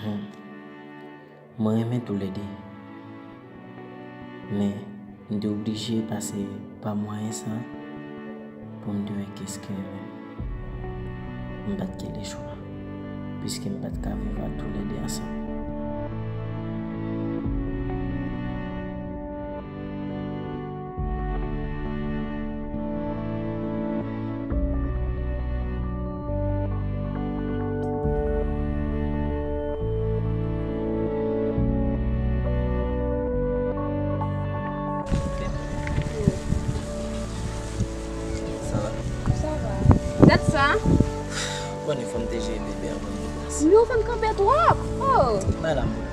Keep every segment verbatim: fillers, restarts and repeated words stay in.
Hmm. Mwen renmen toulède. Men, m te oblije pase pa mwayen sa pou m te wè kiyès ki renmen m. M pa t gen lechwa, piske m pa t ka viv ak toulède ansanm. Sa va? Sa va. Dat sa? Ou konnen fò m te jere bebe anvan m te pase. Men ou fè m kanpe twòp. Oh. Bay la m pou ou.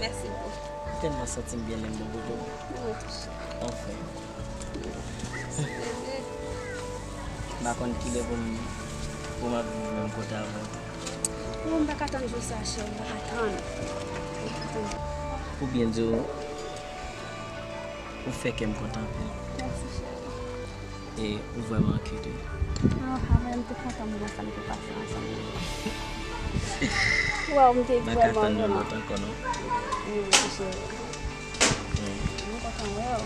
Mèsi bro. M tèlman santi m byen lè m bò kote w. Mwen tou. Anfen. M pa konn kilè pou m, pou m ap viv menm kote avè w. Mwen, m pa ka tann jou sa, chè, m pa ka tann. M pa ka tann. Pou byen di w, ou fè kè m kontan anpil. Mèsi, cheri. E ou vrèman kite. Ah, avè m te kontan moman sa n te pase ansanm. Waw, m te vrèman, vrèman. M pa ka tann yon lòt ankò, non. Wi, wi, cheri. Mm. Mwen kontan wè w.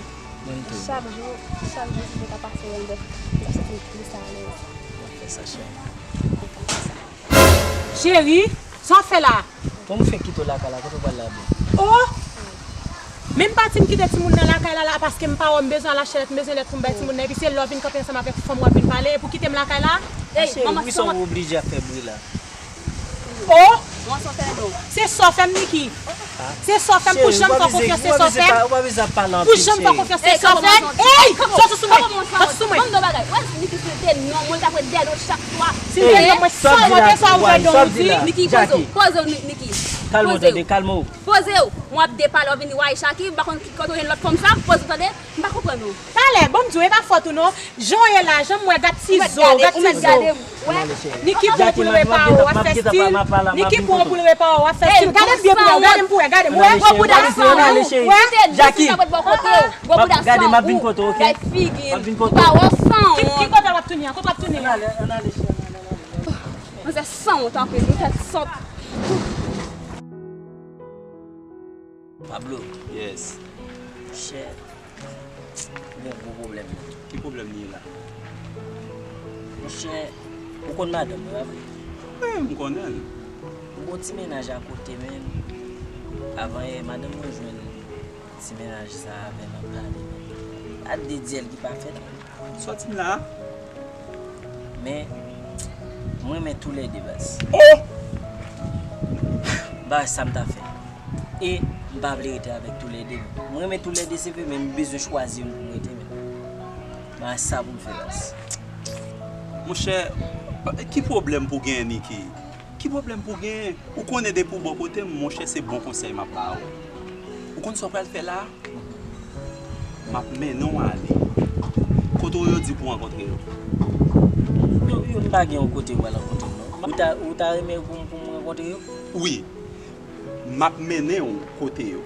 Mwen tou. Chak jou, chak jou, si te ka pase wè m, m ta santi m plis alèz. Mwen fè sa, cheri. Cheri, sa w ap fè la? Bon, m fenk kite w lakay la, kote w pral la, boo? Oh! Men m pati m kite timoun nan lakay la, la, paske m pa wè w, m bezwen al achte lèt, m bezwen lèt pou m bay timoun nan, epi se lè w vin kanpe ansanm avèk fanm w ap vin pale, epi w kite m lakay la? Ey, manman, sa w oblije ap fè bri la? Oh! Se sa w fè m, Niki. Se sa w fè m pou janm fè w konfyans, se sa w fè m. Pou janm fè w konfyans, se sa w fè. Ey! Soti sou mwen! Soti sou mwen! Ban m di w bagay. Ou wè Niki si l te nonm, mwen t ap ret dèyè l chak fwa. Si l te nonm, mwen sèlman te sa ou fè don ou di. Niki, poze w. Poze w, Ni-, Niki. Kalme w, tande, kalme w. Poze w. Mwen ap depale, w vin di w ay Chaki, m pa konn ki kote w jwenn lòt fanm sa. Poze w, tande. M pa konprann ou. Talè, bon, m di w, e pa fòt ou non. Jan w ye la, jan m wè, gad ti zo, gad ti zo. Niki pran w pou l repa w, w ap fè stil. Niki pran w pou l repa w, w ap fè stil. Gade m byen pou wè, gade m pou wè, gade m wè. Gwo bouda san ou. Wè. Jackie, gade, m ap vin kote w, ok? M ap vin kote w. Ki, ki kote w ap tounen an? Kote w ap tounen an? Ann ale, ann ale, cheri, ann ale, ann ale. Manzè san wont anpil, nou fè sòt. Pablo. Yes. Monchè, m gen yon gwo pwoblèm, man. Ki pwoblèm li ye la? Monchè, ou konn madanm mwen, pa vre? Wi, m konnen l. M gon ti mennaj akote, men avan yè, madanm mwen jwenn ti mennaj sa avè m ap pale, men pa de dyèl ki pa fèt, men. Sòti m la. Men, mwen renmen toulède, baz. Oh! M pa wè sa m ta fè. E m pa vle rete avèk toulède, men. Mwen renmen toulède, se vre, men m bezwen chwazi youn pou m rete, men. M pa wè sa pou m fè, baz. Monchè, ki pwoblèm pou genyen, Niki? Ki pwoblèm pou genyen? Ou konnen depi w bò kote m, monchè, se bon konsèy m ap ba w. Ou konn sa w pral fè la? M ap mennen w ale kote w yo di pou w rankontre yo. Yo, yo, m pa gen yon kote m pral rankontre yo, non. Ou ta, ou ta renmen pou, pou m rankontre yo? Wi. M ap mennen w kote yo.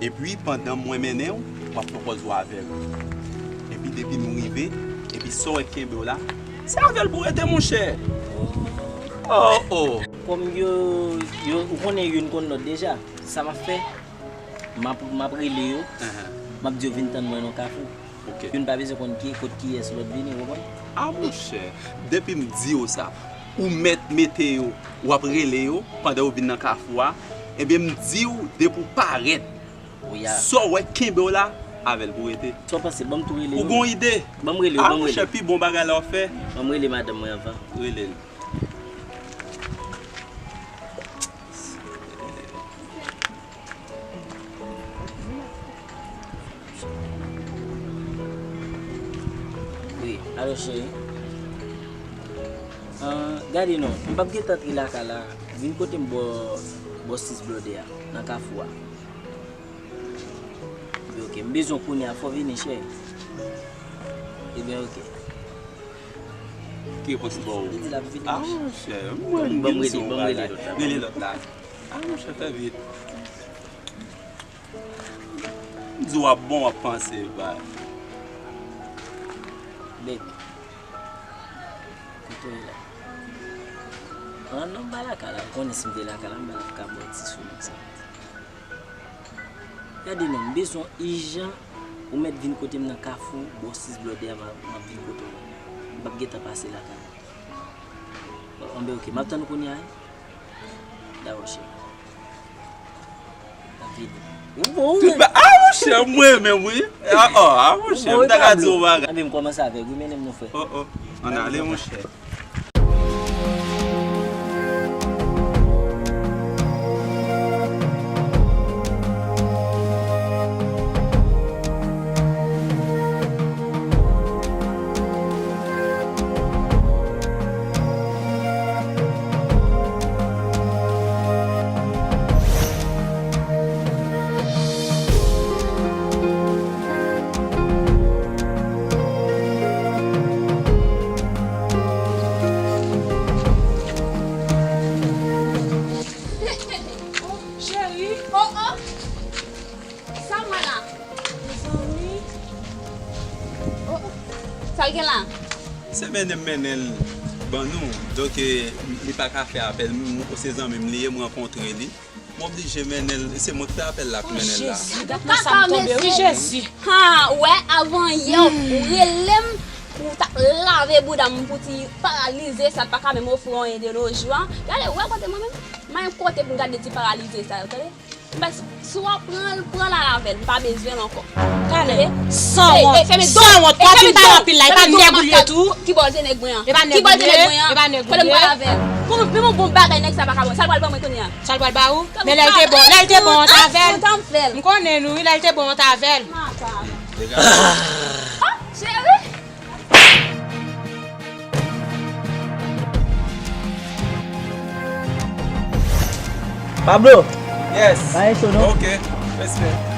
Epi, pandan mwen mennen w, w ap pran pòz ou avè l. Epi, depi nou rive, epi sa w wè k kenbe w la, se avè l pou w rete, monchè. Oh, oh. Kòm yo, yo, ou konnen youn konn lòt deja. Sa m ap fè, m ap, m ap rele yo, m ap di yo vin tann mwen nan Kafou. Ok. Youn pa bezwen konn ki, kot kiyès lòt vini, ou konprann? A, monchè, depi m di w sa, ou mèt mete yo, w ap rele yo pandan yo vin nan Kafou a. Ebyen, m di w, depi w parèt, sa w wè k kenbe w la, avè l pou w rete. Sa w panse? Ban m tou rele yo. Ou gon ide? Ban m rele yo, ban m rele yo. A, monchè, pi bon bagay la w ap fè. Ban m rele madanm mwen anvan. Rele l. Wi, alo cheri. Ah, gade non, m p ap gentan antre lakay la. Vin kote m bò, bò sis blòdè a, nan Kafou a. Ebyen, ok, m bezwen w kounye a, fò w vini, cheri. Ebyen, ok. Ki repons li ba w? Li di l ap vini. Ah, monchè, mwen, ban m rele, ban m rele lòt la. Rele lòt la. Ah, monchè, fè vit. M di w ap bon, w ap panse, ba. Baby, kote w ye la? An non, m pa lakay la. M konnen si m te lakay la, m pa t ap ka ba w ti souri sa. Gade non, m bezwen w ijan, ou mèt vin kote m nan Kafou, bò sis blòdè a, m ap, m ap vin kote w la. M p ap gentan pase lakay la. Bon, anben, oke, m ap tann ou kounye a, wi. Dakò, cheri. M ap vini. Ou bon, wi. Tout ba-, ah, monchè, m renmen, wi. Ah, oh, ah, monchè, m ta ka di w bagay. Anben, m kòmanse avèk ou, mennen m non, frè. Oh, oh, ann ale, monchè. Cheri. Oh, oh. Sa m wè la? Mezanmi. Oh, oh. Sa l gen la? Se mennen m mennen l ban nou. Donk, eh, li pa ka fè apèl. M, m, se zanmi m li ye, m rankontre li. M oblije mennen l. Se mwen k fè apèl la pou mennen l la. Jezi, gad nan sa m tonbe, wi, Jezi. Ha, ou wè, avan yè, ou rele m, ou t ap lave bouda m pou ti paralize sa, pa ka menm ofri w anyen de nos jours. Gade, ou wè kote mwen menm? M pa gen kote pou m gade ti paralize sa yo, tande? Bas, si w ap pran l, pran l al avè l, m pa bezwen l ankò. Talè. Sanwont, sanwont, pa di m pale anpil la, e pa nèg ou l ye tou? Ki bò l te nèg mwen an? E pa nèg ou l ye? E pa nèg ou l ye? Kote m pral avè l? Pou m, pou m bon bagay nèg sa pa ka ban mwen. Sa l pral ban mwen kounye a? Sa l pral ba ou? Men lè l te bon, lè l te bon, w t avè l. M konnen nou, wi, lè l te bon, w t avè l. Ah, cheri. Pablo! Yes. Pa gen cho, non? Ok. Respè.